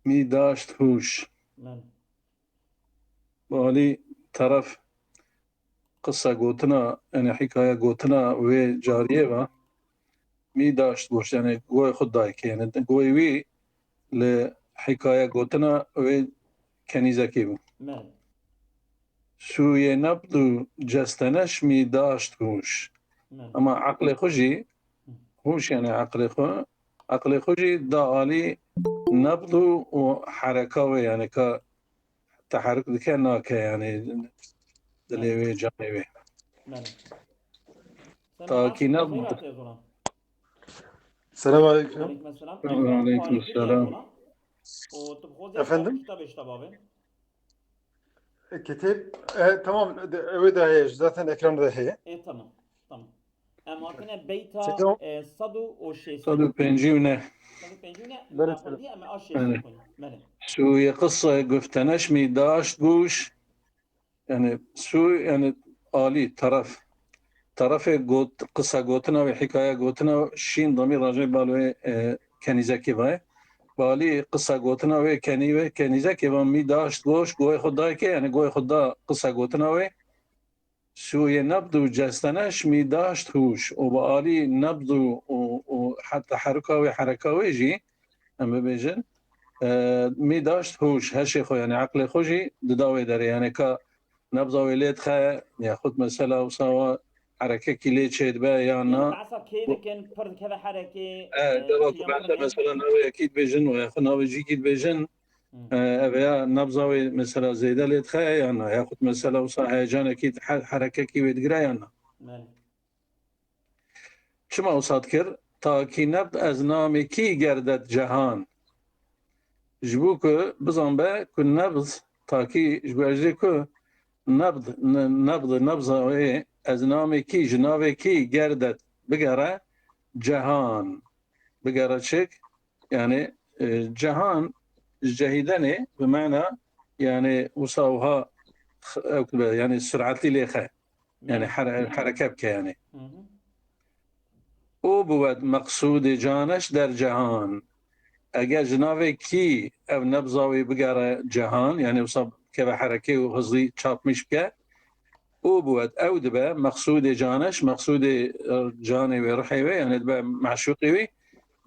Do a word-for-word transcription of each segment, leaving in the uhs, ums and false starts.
Mi daşt hûş. Belê. Balî teref qisa gotina, yani hikaye gotina wê cariyê ve. Mi daşt goş, yani goy xwe dayke, yani goy wî li hikaye gotina wê kenîzekê bû. Belê. Sûyê nebd û cesteneş mi daşt hûş. Belê. Ama eqlê xwe jî, hûş yani eqlê xwe, eqlê xwe jî da alî nebd û, û hereka wê, yani ka teherruk dike nake, yani dilê wê, canê wê. Belê. Takî nebd. Selam aleyküm. Aleyküm selam. Aleyküm selam. Efendim? Kitêb, e, tamam, de, ew de heye, zaten ekranda da heye. E, tamam, tamam. Em hatine beyta, Selam. e, sed û şêst. Sed û pêncî û neh. Sed û pêncî û neh. Belê, Em belê. Em a şêst Belê. Belê. Sûyê qisa gufteneş mi daşt gûş. Yani sû, yani alî, teref. Terefê got, qisa gotina wê, hikaye gotina şîn damî rajê bal wê, e, kenîzekî ve. Balî qisa gotina wê kenî wê, kenîzekî ve mi daşt goş, goyê xwe dayke, yani goyê xwe da qisa gotina wê. Sûyê nebd û cesteneş mi daşt hûş. Û bi alî nebd û, û, û heta heruka wê, hereka wê jî, em bibêjin, e, mi daşt hûş, heşê xwe, yani eqlê xwe jî dida wê derê. Yani ka nebza wê lê dixe, yaxud mesela wisa wa herekekî lê çêdibe yan na. Behsa kê dikin, pir dikeve herekê, E, e, deva ku behsa mesela navê yekî dibêjin û yaxud navê jîkî dibêjin, Hmm. e, ev ya nebza wê mesela zêde lê dixe yan na, yaxud mesela wisa heyecanekî, he-, herekekî wê digire yan na. Belê. Çima wisa dikir? Takî nebd ez namê kî gerdet cehan. Ji bo ku bizanbe ku nebz takî ji bo ez jê ku nebd, ne-, nebd, nebza wê ez namê kî, ji navê kî gerdet bigere cehan. Bigere çik? Yani, e, cehan ji cehîdenê bi mana, yani wisa wiha x-, ew dibe, yani suratlî lê xe. Yani Belê. here-, hereke bike yani. Hı hı. O biwet meqsûdê caneş der cehan. Eger ji navê kî ev nebza wê bigere cehan, yani wisa keve herekê û hizî çarpmîş bike, o biwet ew dibe meqsûdê caneş, meqsûdê, e, canê wê, ruhê wê, yani dibe meşûqê wî,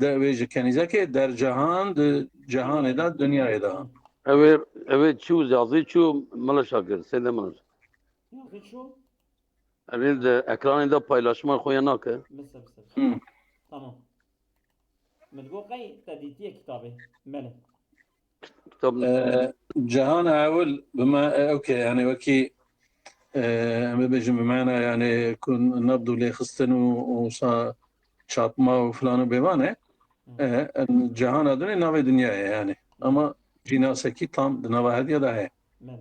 de wê ji kenîzekê der cehan, di cehanê de, dinyayê de. Ew ê, ew ê çû, yazî çû, Meleşa kir, Seyde Meleşa. Yazî çû? Ev ê di ekranê de paylaşma xwe ya nake. Misa, misa. Hı. Tamam. Min digot qey te dîtiye kitabê. Belê. Kitab Ee, cihana ewil bi me, e, okey, yani wekî, e, em bibêjin bi mana yani ku nebd û lêxistin û, û sa çarpma û filan û bêvan e. Hı. E, em cihana dinê navê dinyayê yani. Hı. Ama cînasekî tam di nava hediya de heye. Belê.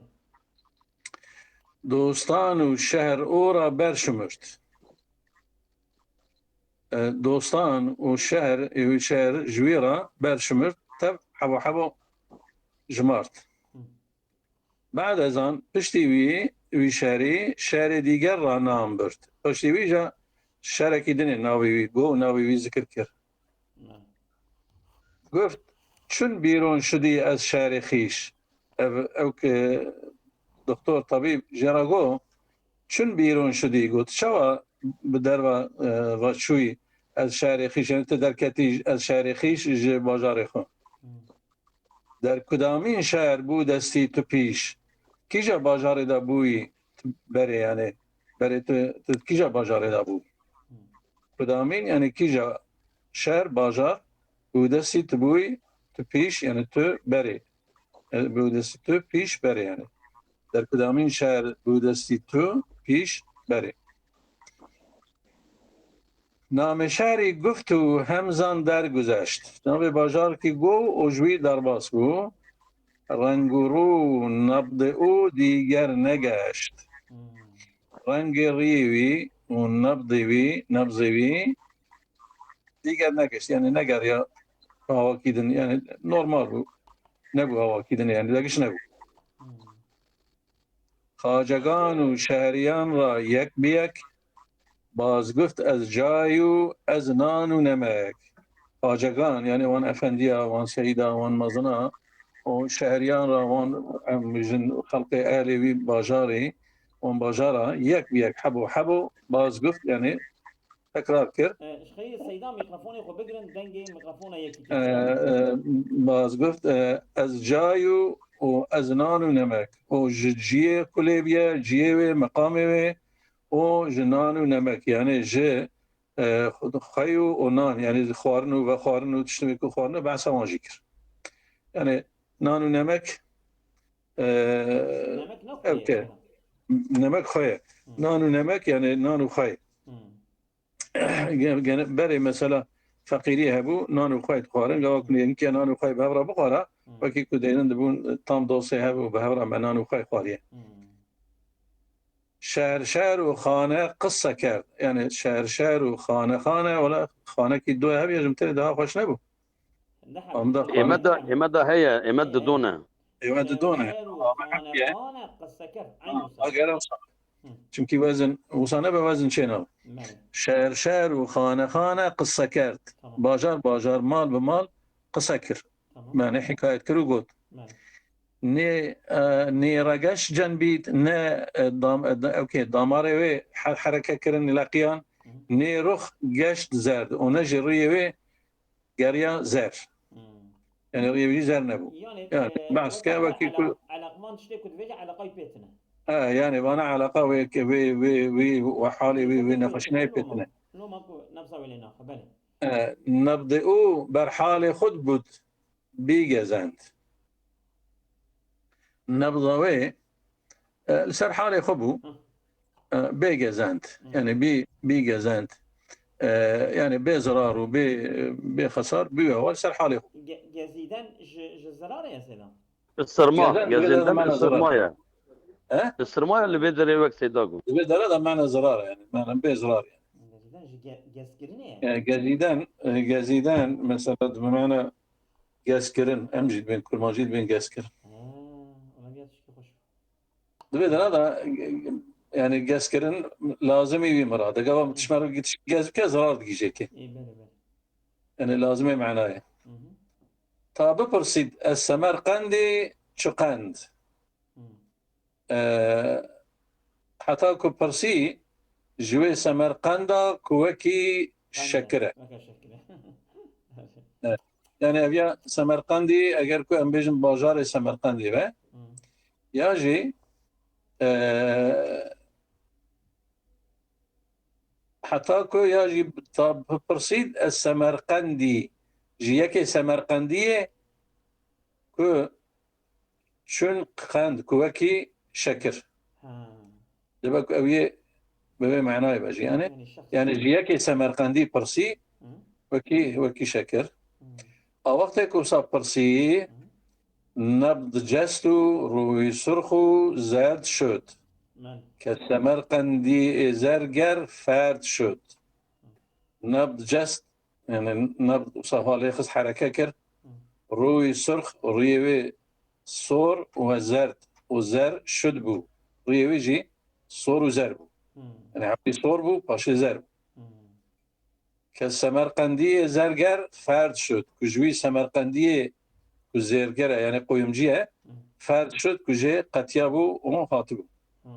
Dostan û şehr ora berşimirt. E, dostan û şehr, ê wî şehr ji wî re berşimirt, tev hebo hebo jimart. Bad ez an, piştî wî, wî şerî, şerê dîger ra nam bird. Piştî wî jî şerekî dinê navê wî got û navê wî zikir kir. Guft, çün bîron şidî ez şerê xîş. Ev, ew ki doktor, tabîb jê ra got, çün bîron şidî, got, çawa bi derva, e, va çûyî ez şerê xîş, yani tu derketî ez şerê xîş ji bajarê xwe. Der kudamîn şehr bû destî tu pîş? Kîja bajarê de bûyî tu berê, yani berê tu, tu kîja bajarê de bû? Kudamîn, yani kîja şehr, bajar bû destî tu bûyî tu pîş, yani tu berê. E, bû destî tu pîş berê, yani. Der kudamîn şehr bû destî tu pîş berê. Namê şehrî guft û hemzan derguzeşt. Navê bajarkî got û ji wî derbas bû. Reng û rû nebdê û dîger negeşt. Hmm. Rengê rîyê wî û nebdê wî, nebzê wî dîger negeşt. Yani negeriya hawakî din. Yani normal bû. Nebû hawakî din, yani degiş nebû. Hmm. Xacegan û şehriyan ra yek bi yek baz guft ez cay û ez nan û nemek. Xacegan, yani wan efendiya, wan seyda, wan mezina, û şeheriyan re wan, em bijin xelqê ehlê wî bajarê, wan bajara yek bi yek, hebo hebo baz gift, yanî tekrar kir. E, ji xeyr Seyda, mîkrofonê xwe bigirin, dengê mîkrofona yekî E, e, baz gift, e, ez cayû û ez nan û nemek û ji ciyê kulê biye, ciyê wê, meqamê wê û ji nan û nemek, yanî ji, e, xweyû û nan, yanî xwarin û vexwarin û tiştê ku xwarine, behsa wan jî kir. Yanî nan û nemek, e, Nemek ne ev xweyê ke. Nemek xweyê. Hı. Nan û nemek, yanî nan û xwey. Hı. Gene, gene berê mesela feqîrî hebû, nan û xwey dixwarin. Gava ku yekî nan û xwey bi hev re bixwara, Hı. wekî ku deynin dibûn tam dostê hev û bi hev re me nan û xwey xwariye. Hı. Şehr şehr û xane qise kerd. Yanî şehr şehr û xane xane, wela xanekî du hev ye, ji min tenê daha xweş nebû. Em de Ême de, ême de heye, ême didone. Ême didone. Şehr şehr û xane xane qise kerd. Eyn wisa. Eger wisa. Hı. Çimkî wezin, wisa nebe wezin çêna. Belê. Şehr şehr û xane xane qise kerd. Tamam. Bajar bajar, mal bi mal qise kir. Tamam. Yanî hikayet kir û got. Belê. Nê, e, nê regeş cen bît, ne, e, dam-, e, da-, okey, damarê wê her-, hereke kirin leqiyan, Hı. nê rux geşt zerd û ne jî riyê wê geriya zer. Hmm. Yanî riyê wî zer nebû. Yanî, Yanî, e, behs weke ke wekî ku eleq-, eleqman tiştê ku dibêje eleqayî pê tine. E, yanî, vana eleqa wê ke wê, wê, wê, wê halê wê, wê nexweşînayê pê tine. Loma ku nefsa wê lê naxe, belê. E, nebdê û berhalê xud bud bîgezend. Nebda wê, e, li ser halê xwe bû, Hı. e, bê gezend. Hı. Yanî bî, bî gezend. E, yanî bê zirar û bê, bê xesar bûye wê li ser halê xwe. Ge-, gezîden ji, ji zirarê ye Seyda? Sirma, Gezen, gezîden bi zirar. Sirma ye. He? Sirma ye li vê derê wek Seyda got. Li vê dere de mane zirar e, yanî, mane bê zirar e. Gezîden ji ge-, gezkirinê ye. E, gezîden, e, gezîden, mesela, bi mane gezkirin, em jî dibên kurmancî dibên gezkirin. Ha, ona bir tişkî xweş. Di vê dera de, yanî gezkirin lazimî wî mirad. Gava Hı. tişt me re getiş-, gez bike, zarar digihîje kê. Ê, belê, belê. Yanî lazimê manayê. Hı hı. Ta bipirsît, ez Semerqendî çi qend? Hı. E, heta ku pirsî, ji wê Semerqenda ku wekî Qend e, şekir e. Weke şekir e. Evet. Yani ev ya Semerqendî, eger ku em bêjin bajarê Semerqendî be, Hı. ya jî, e, heta ku ya jî ta bipirsît, ez Semerqendî, ji yekê Semerqendiyê ku çün qend, ku wekî şekir. Ha. Dibe ku ew yê bi vê manayê be jî. Yani, Yani şexs- yani ji yekê Semerqendî pirsî, Hı. wekî, wekî şekir. Hı. A wextê ku wisa pirsî, Hı. nebd cest û rûyî surx û zerd şud. Men. Ke Semerqendî ê zerger ferd şud. Nebd cest, yani nebd wisa halê xist, hereke kir. Hı. Rûyî surx, rûyê wê sor û zerd û zer şud bû. Rûyê wê jî sor û zer bû. Hı. Yani hewlî sor bû, paşê zer bû. Hı. Ke Semerqendiyê zerger ferd şud. Ku ji wî Semerqendiyê ku zêrger e, yani qoyumcî ye, Hı. ferd şud ku jê qetiya bû û hatibû. Hı.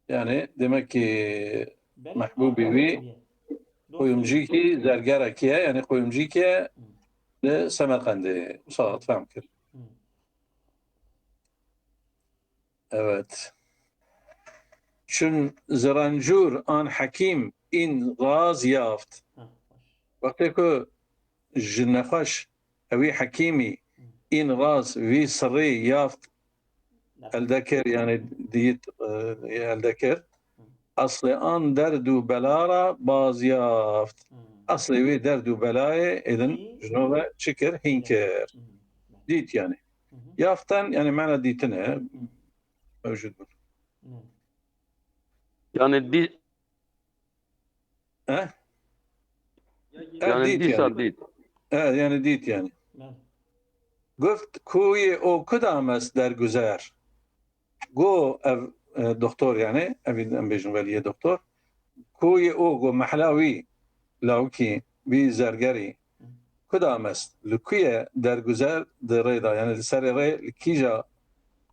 Yani demek ki Belê, mehbûbî wî qoyumcîkî, zergerekî ye, yani qoyumcîkî ye Hı. li Semerqendê. Wisa hat fehm kir. Hı. Evet. Çün zirencûr an hekîm în raz yaft. Ha, baş. Wextê ku ji nexweş ewî hekîmî Hı. în raz vî sirrî yaft, Nexweş. elde kir, yani dît, e, elde kir. Hı. Eslê an derd û bela ra baz yaft. Hı. Eslê wê derd û belayê êdin Hîn. ji nû ve çi kir? Hîn Hîn. kir. Hı. Dît yani. Hı hı. Yaften yani mana dîtine Hı. mewcud bûn. Hı. Yani dî- Eh? Eh, Yani dît dîsa yani. dît. Eh, yani dît yani. Hı. Guft kuyê o kudam est derguzer. Go ev, e, doktor yani, ev em bêjin veliyê doktor. Kuyê o, go mehla wî, lawikî, wî zergerî. Kuda mest, li ku ye derguzer di rê de, yani li serê rê, li kîja,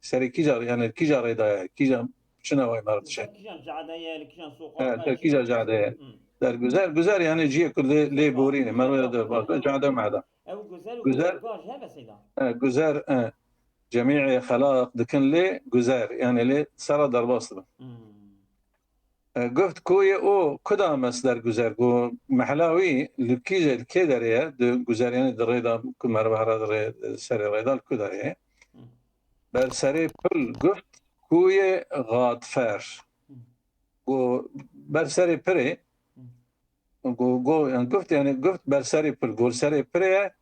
serê kîja, yani li kîja rê de ye, kîja çi neway meriv dişe. Li kîjan cade ye, li kîjan soqa ye, ser kîja cade ye. Derguzer, guzer yani cihê ku lê, lê borîne, meriv de derbas, cade mehda. Ew guzer û Guzer. guzergah ji hev e seyda. E, guzer, e, cemîê xelaq dikin lê guzer, yani lê sera derbas dibin. Hmm. E, guft ku ye û kuda mest derguzer, ku mehla wî li kîje, li kê derê ye, di guzer, yani di rê de ku meriv here di rê, serê rê de li ku derê ye. Hmm. Ber serê pil guft ku ye gatfer. Hmm. Ku ber serê pirê, Hmm. ku, ku, yani guft, yani guft ber serê pil, ku serê pirê ye,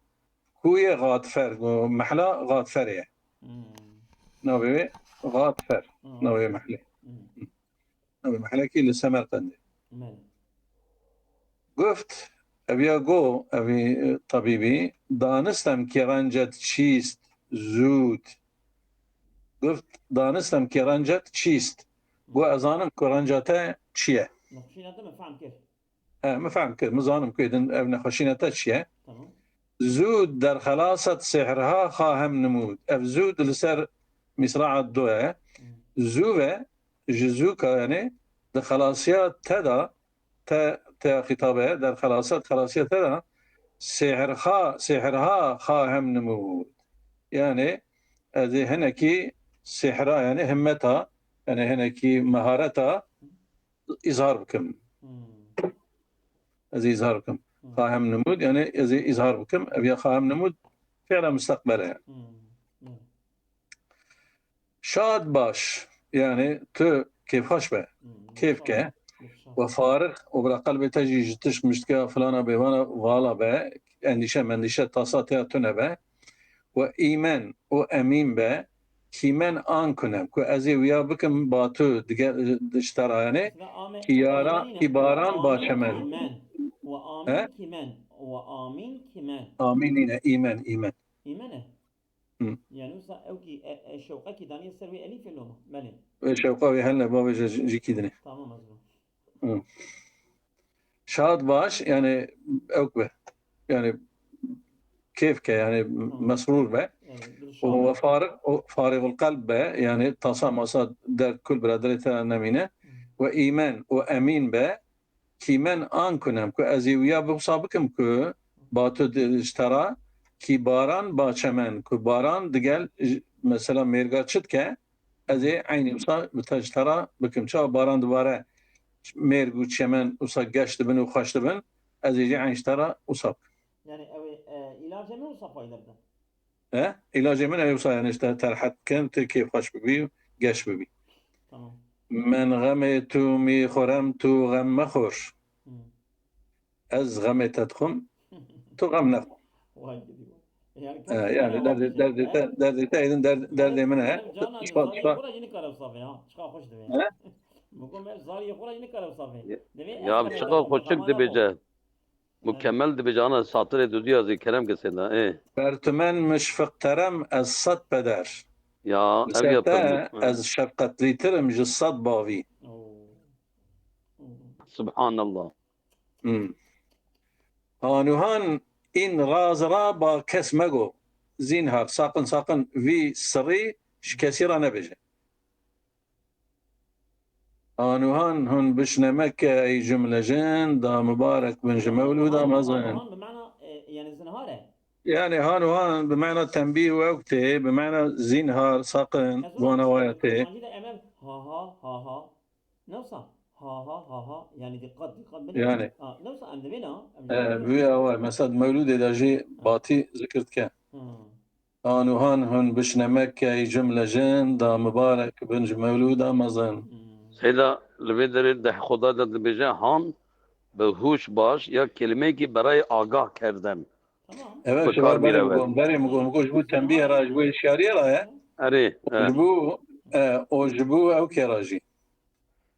ku ye gatfer, ku mehla gatfer ye. Hmm. Navê wê gatfer, Hmm. navê mehlê. Hmm. Navê mehlekî li Semerqendê. Belê. Guft, ev ya go, ev ê, e, tabîbî, danistem ki rencet çîst, zûd. Guft, danistem ki rencet çîst. Go, ez zanim ku renca te çi ye. Nexweşîna te min fehm kir. E, min fehm kir, min zanim ku êdin ev nexweşîna te çi ye. Tamam. Zûd derxelasat sêhrha xahem nimûd. Ev zûd li ser mîsraa do ye. Hmm. Zû ve, ji zûka, yani, di xelasiya te de, te, te xitabe, derxelasat xelasiya te de, sêhrha, sêhrha xahem nimûd. Yani, ez ê hinekî sêhra, yani himmeta, yani hinekî mehareta îzhar bikim. Hmm. Ez ê îzhar bikim. Hmm. Xahem nimûd, yani ez ê îzhar bikim. Ev ya xahem nimûd, fi'la mustaqbel e. Hmm. Hmm. Şad baş, yani tu kêfxweş be, Hmm. kêf ke. Şad. Şad. We fariq û bila qelbê te jî ji tişt miştke filana bêvana vala be, endîşe mendîşe tasa te ya tune be. We îmen û emîn be, kîmen an kunem, ku ez ê wiya bikim ba tu dige, ji te re, yani, Mesela ame-, kî yara, ame nîne, kî baran we ba ame çemen. Kîmen, we ame He? Kîmen, we amîn kîmen. Amîn nîne, îmen, îmen. Îmen e? Hı. Yani wisa ew kî, e, e, şewqekî daniye ser wê elîfê loma. Belê. Wê şewqa wê hene, bavê ji, ji kî dinê. Tamam, ez Hı. Şad baş, yani ewk be. Yani kêf ke, yani Hı. mesrûr be. Evet, bir Û şad. we fariq, û farîxul qelb be, yani tasa masa derd kul biraderê te nemîne. Hı. We îmen û emîn be, kîmen an kunem, ku ez ê wiya bi wisa bikim ku ba tu di, ji te re, kî baran ba çemen, ku baran digel, j-, mesela mêrga çi dike, ez ê eynî wisa bi te, ji te re bikim. Çawa baran dibare, mêrg û çemen wisa geş dibin û xweş dibin, ez ê jî eyn ji te re wisa bikim. Yani ew ê, e, îlacê min wisa fayde bide? E? Îlacê min ew wisa, yani, ji te, te rehet bikin, tu kêfxweş bibî û geş bibî. Tamam. Men xemê tu mî xurem, tu xem mexur. Hmm. Ez xemê te dixwim, tu xem nexwe. Vay gidî vay. Yani, E, yani, derdê, derdê te, derdê te êdin derd-, derdê min e. Çiqa, çiqa. Xwe yî nikare safê ha. Çiqa xweş divê. He? Miko me zariyê xwe yî nikare safê. Ya, çiqa xweşik dibêje. Mukemmel dibêje, ana satirê dudû ya zî kerem ke sêda, ê. Ber tu men mişfiqterem ez sed peder. Ya, ev ya te, ez şefqetlîtirim ji sed bavî. Oo. Subhanallah. Hmm. Hanuhan in raz ra ba kes mego. Zinhar, sakın, sakın vî sirrî ji kesî ra nebêje. Anuhan hûn bişne Mekke ey cumle jin, da mibarek bin ji mewlûda mezin. Anuhan bi mana, e, yani zinhar e? Yani hanuhan bi mana tenbîh û ew tê, bi mana zinhar, sakın, vana waya tê. Kurmancî de em ev ha ha, ha ha. Ne wisa? Ha ha, ha ha. Yani dikkat, dikkat bine. Yani. Ha, ne wisa em divê na? Em e, divê na. Mesela mewlûdê de jî batî zikir dike. Hmm. Anuhan hûn bişne Mekke ey cumle jin, da mibarek bin ji mewlûda mezin. Seyda, li vê derê deh Xwedayê de dibêje han, bi hûş baş ya kelimeyekî berayê agah kerden. Tamam. Evet, ji ber berê min got, berê min got, min got ji bo tenbîhê re, ji bo hişyariyê re ye. Erê, e. Ji bo, e, o ji bo ew kê re jî.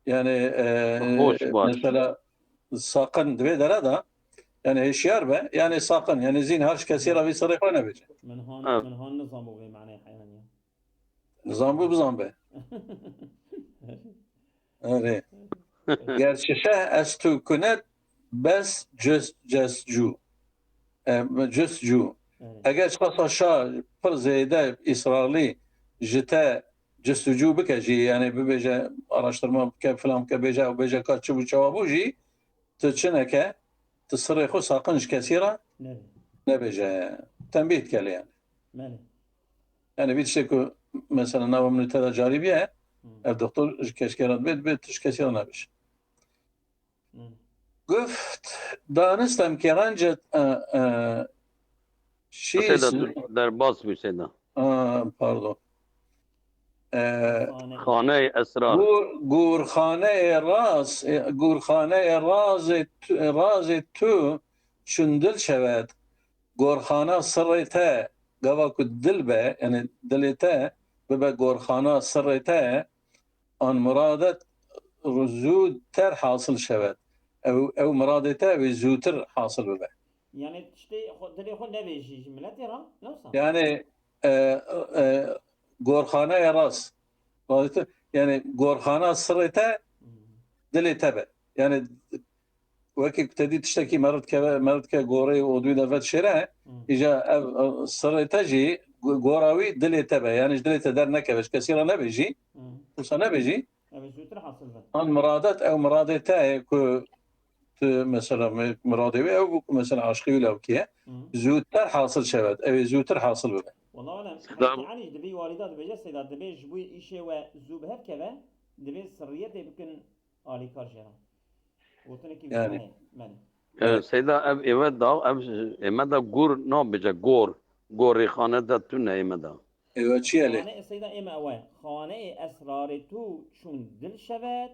Yani, e, hoş baş. Mesela sakın divê dere de, yani hişyar be, yani sakın, yani zinhar ji kesî re vî sirrê xwe nebêje. Min han, min han nizam bû vê manayê heyranî. Nizam bû bizan be. Erê. Ger şişe ez tu kunet bes cüz cescu. e, cistcû. Evet. Eger çiqasa şa pir zêde israrlî ji te cistcû bike jî, yani bibêje, araştirma bike, filan bike, bêje, ew bêje ka çi bû, çawa bû jî, tu çi neke, tu sirrê xwe saqin ji kesî re Nerê? Nebêje. Tembîh dike lê yani. Belê. Yani vî tiştê ku mesela nava min û te de carî bûye, Hı. ev doktor ji keşkê re dibê, dibê tu ji kesî re nebêje. Hı. Guft danistem ke rence, e, e, Seyda, şîs- tu derbas bû, Seyda. Aa, pardon. E, Xane. Xaneyê esrar. Gor-, gorxaneyê raz, e, gorxaneyê razê tu, razê tu çun dil şewet. Gorxana sirrê te, gava ku dil be, yani dilê te bibe gorxana sirrê te, an muradet zûdter hasil şewet. Ew, ew miradê te wê zûtir hasil bibe. Yani tiştê xwe, dilê xwe nevêjî ji miletê re, ne wisa? Yani, e, e, gorxaneyê rast. Yani gorxana sirrê te Hmm. dilê te be. Yani wekî ku te dî tiştekî meriv dikeve, meriv dike gorê û odûyê de vedişêre, Hmm. îja ev, ev sirrê te jî go-, gora wî dilê te be. Yani ji dilê te dernekeve, ji kesî re nebêjî, Hmm. wisa nebêjî. Ev ê zûtir hasil be. An miradet, ew miradê te ye ku tu mesela mi-, miradê wî ew bû ku mesela aşqî wî lawkiye. Hı. Zûtir hasil şewet. Ew ê zûtir hasil bibe. Wala wala, Seyda. Hezretî Elî ji divê walîda dibêje, Seyda, dibê ji bo îşê we zû bi hev keve, divê sirriyetê bikin alîkar jê re. Gotinekî Yani. wisa heye, belê. Evet, Seyda, ev êve da, ev ême da gur nabêje, gor. Gorê xane de tune ême da. Êve çi ye lê? Xane, Seyda, ême ew e. Xaneyê esrarê tu çûn dil şewet,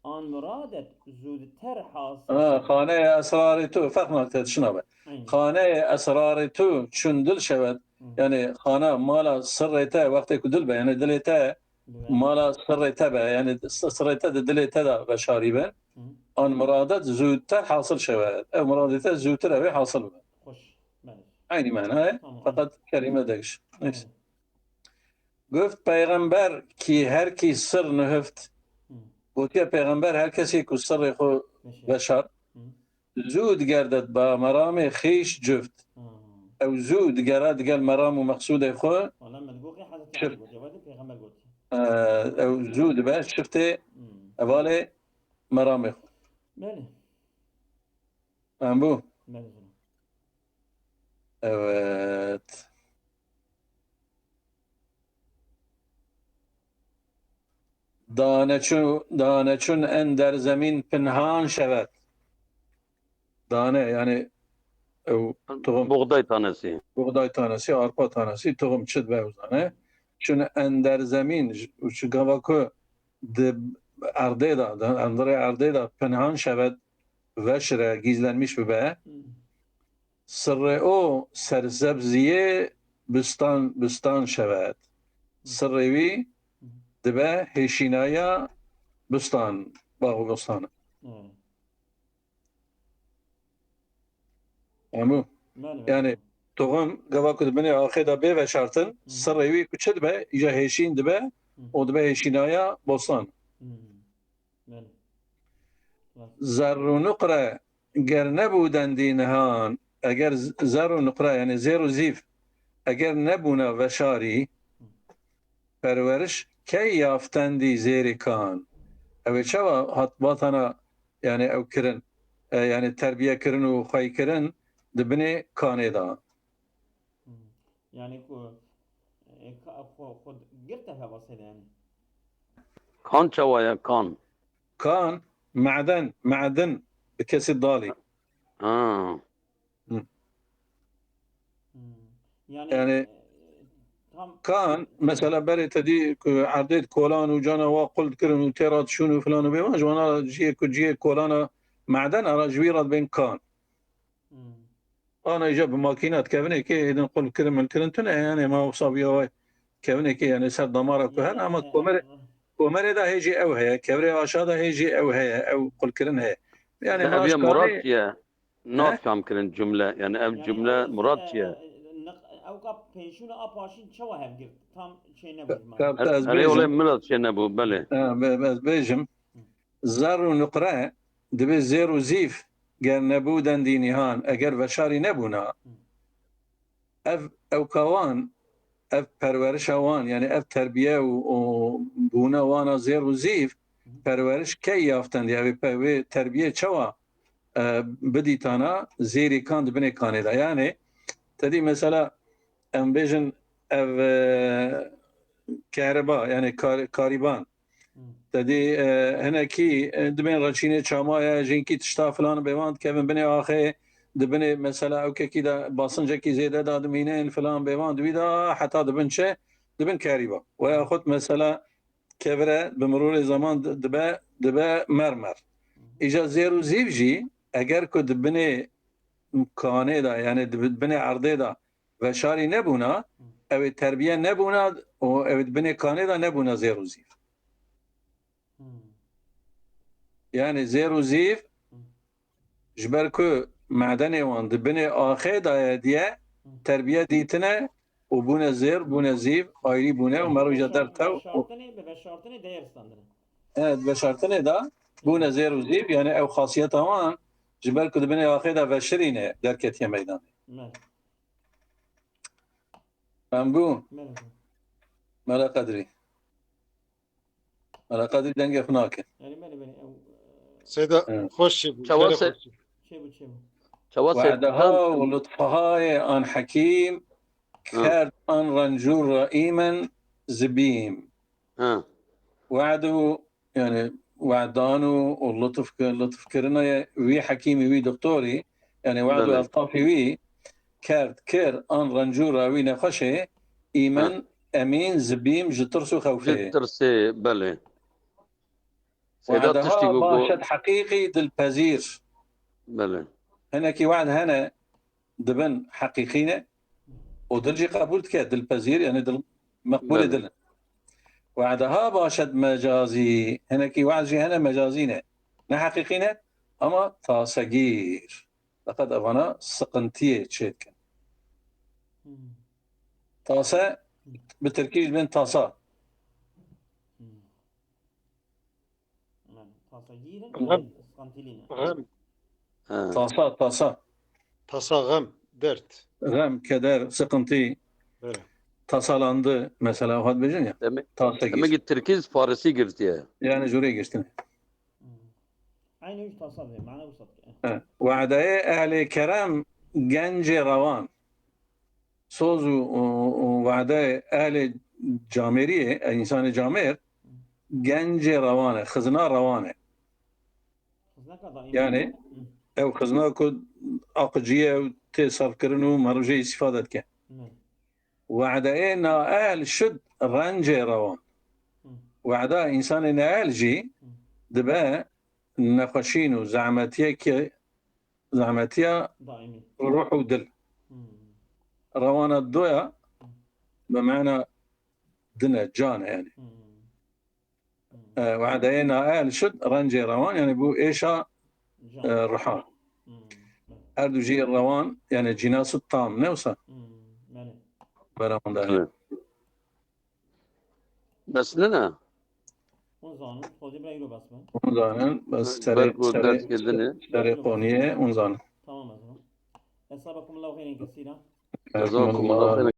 an muradet zûdter hasil Ha, şewet. Xaneyê esrarê tu, fehma te dişina be. Aynen. Xaneyê esrarê tu çûn dil şewet. Hı. Yani xana, mala sirrê te, wextê ku dil be, yani dilê te, Bi- mala sirrê te be, yani s-, sirrê te di dilê te de veşarî be. Hı. An muradet zûdter hasil şewet. Ev miradê te zûtir ew ê hasil be. Xweş. Belê. Eynî mana ye. Tamam. Feqet kelîme değiş. Neyse. Belê. Guft peyxember kî her kî sir nuhift. Hı. Gotiye peyxember her kesê ku sirrê xwe Veşar. veşart. Hı. Zû digerdet ba meramê xêş cift. Hı. Ew zû digere digel meram û meqsûdê xwe. Wala me digot qey Hezretî Çift. Elî gotiye, wê peyxember gotiye. Ee, ew zû dibe çiftê Hmm. hevalê meramê xwe. Belê. Em bû. Belê zû. Evet. Dane çu-, dane çun en der zemîn pinhan şewet. Dane, yani, ew tohum. Buğday tanesi. Buğday tanesi, arpa tanesi, tohum çi dibe ew zane. Çun en der zemîn, û çi gava ku di erdê de, di endirê erdê de pinhan şewet, veşire, gizlenmiş bibe. Hmm. Sirrê o sersebziyê bistan, bistan şewet. Sirrê wî dibe hêşînaya bistan, bax û bostan. Hmm. Hemû. Belê, belê. Yani tohum gava ku di binê axê de bê veşartin, Hmm. sirrê wî ku çi dibe, îca hêşîn dibe, Hmm. o dibe hêşînaya bostan. Hmm. Belê. Rast. Zer û nuqre ger nebû dendî nihan, eger z-, zer û nuqre, yani zêr û zîv, eger nebûna veşarî, perweriş key yaftendî zêrê kan? Ew ê çawa hat batana, yani ew kirin, e, yani terbiye kirin û xwey kirin di binê kanê de? Hmm. Yani ku, e, ka-, xwe, xwe girte heva sede yani. Kan çawa ye, kan? Kan, maden, maden bi kesî dalî. Ha. Hı. Hmm. Yani, Yani, e, tam kan, mesela berê te dî ku erdê kolan û cana wa qul dikirin û tê re dişûn û filan û bêvan, ji wana cihê ku cihê kolana maden ara ji wî re dibên kan. Hmm. Ana îja bi makîna dikevinê kê êdin qul kirin min kirin tune, yani ma wisa biya vay kevinê kê, yani ser damara ku hene, ama komerê, komerê de hê jî ew heye, kevirê aşa de hê jî ew heye, ew qul kirin heye. Yani Ev ya murad çi ye? He? Nas fam kirin cumle, yani ev Yani cumle ew, murad e, çi ye? e, e, ne-, ew ka pêşûn a paşîn çawa hev girt? Tam çê nebû ji me. Ka-, ka-, ez Erê bêjim. Olê murad çê nebû, belê. Ha, be-, be-, ez bêjim. Hı. Zer û nuqre dibe zêr û zîv. ger nebû dendî nîhan, eger veşarî nebûna, ev ewka wan, ev perwerişa wan, yani ev terbiye û, û bûna wana zêr û zîv, perweriş key yaftendî, ev ê pe-, wê terbiyê çawa, e, bidîtana zêrî kan di binê kanê de. Yani, te dî mesela, em bêjin ev, e, kehriba, yani kar-, karîban. Te dî, e, hinekî, e, dibên reçînê çama ye, jinkî tişta filan bêvan dikevin binê axê, di binê mesela ewkekî de basincekî zêde de dimînin filan bêvan, di wî de heta dibin çi? Dibin kerîba. Weya xwe mesela kevire bi mirorê zaman di-, dibe, dibe mermer. Îca zêr û zîv jî eger ku di binê kanê de, yani di binê erdê de veşarî nebûna, ew ê terbiye nebûna û ew ê di binê kanê de nebûna zêr û zîv. Hmm. Yani zêr û zîv, ji ber ku medenê wan di binê axê de ye diye, terbiye dîtine û bûne zêr, bûne zîv, ayrî bûne û merûja dertew û Veşartinê, bi veşartinê değer standine. Evet, veşartinê de bûne zêr û zîv, yani ew xasiyeta wan ji ber ku di binê axê de veşirîne derketiye meydanê. Me. Em bû. Me. Mela Qedrî. Mela Qedrî dengê xwe nake. Erê, belê, belê, ew, e, Seyda, Evet. Xweş çêbû, Çawa gelek se- xweş çêbû. Çêbû, çêbû. Çawa se- We'deha û lutfahayê an hekîm, Ha. Kerd an rencûr re îmen zibîm. Ha. We'd û, yani, we'dan û, û lutf ki-, lutfkirina ye wî hekîmî, wî doktorî, yani, we'd û Belê. eltafî wî kerd, kir, an rencûra wî nexweşê, îmen, Ha. emîn, zibîm, ji tirs û xewfê. Ji tirsê, belê. Seyda We'deha tiştî got, got. Başed heqîqî dilpezîr. Belê. Hinekî we'd hene dibin heqîqî ne û dil jî qebûl dike, dilpezîr, yani dil, meqbûlê Belê. dil in. We'deha başed mecazî, hinekî we'd jî hene mecazî ne. Ne heqîqî ne, ama tasegîr. Feqet evana siqintiyê çêdikin. Hmm. Tase, bi tirkî jî dibên tasa. Hmm. Yani, tasegîr in, Gam. yani, sıkıntılı ne? Gam. Ha. Tasa, tasa. Tasa, gam, dert. Gam, keder, sıkıntı. Belê. Tasalandı, mesela, o hat bêjin ya. Demek, Tasegîr. demek ki tirkî Farisî girtiye. Yani, jûrê girtine. Hmm. Aynı üç tasa be, mana bu satke. Evet. We'deyê ehlê kerem gencê rewan. Soz û, û, û we'deyê ehlê camêriyê, e, însanê camêr, gencê rewan e, xizna rewan e. Xizna ka daîm. Yani, Hı. ew xizna ku aqiciye ew tê serfkirin û merv jê îstîfade dike. Hı. We'deyê naehl şud rencê rewan. Hı. We'da însanê naehl jî Hı. dibe nexweşîn û zehmetiyeke, zehmetiya Daîmî. ruh û dil. Hı. Rewana doya Hı. bi mana din e, can e yani. Hı. E, we'deyê naehl şud rencê rewan, yani bû êşa, Can. e, riha. Hmm. Her du jî rewan, yani cinasu tam, ne wisa? Hmm, belê. Beramanda. Evet. Bes ne ne? Hûn zanin, xwedî bira îro bes bin. Hûn zanin, bes serê, Ber ku serê, ders kedine. serê qoniyê, hûn zanin. Tamam, ez. Esabakumullahu xeyren kesîra. Cezakumullahu xeyren.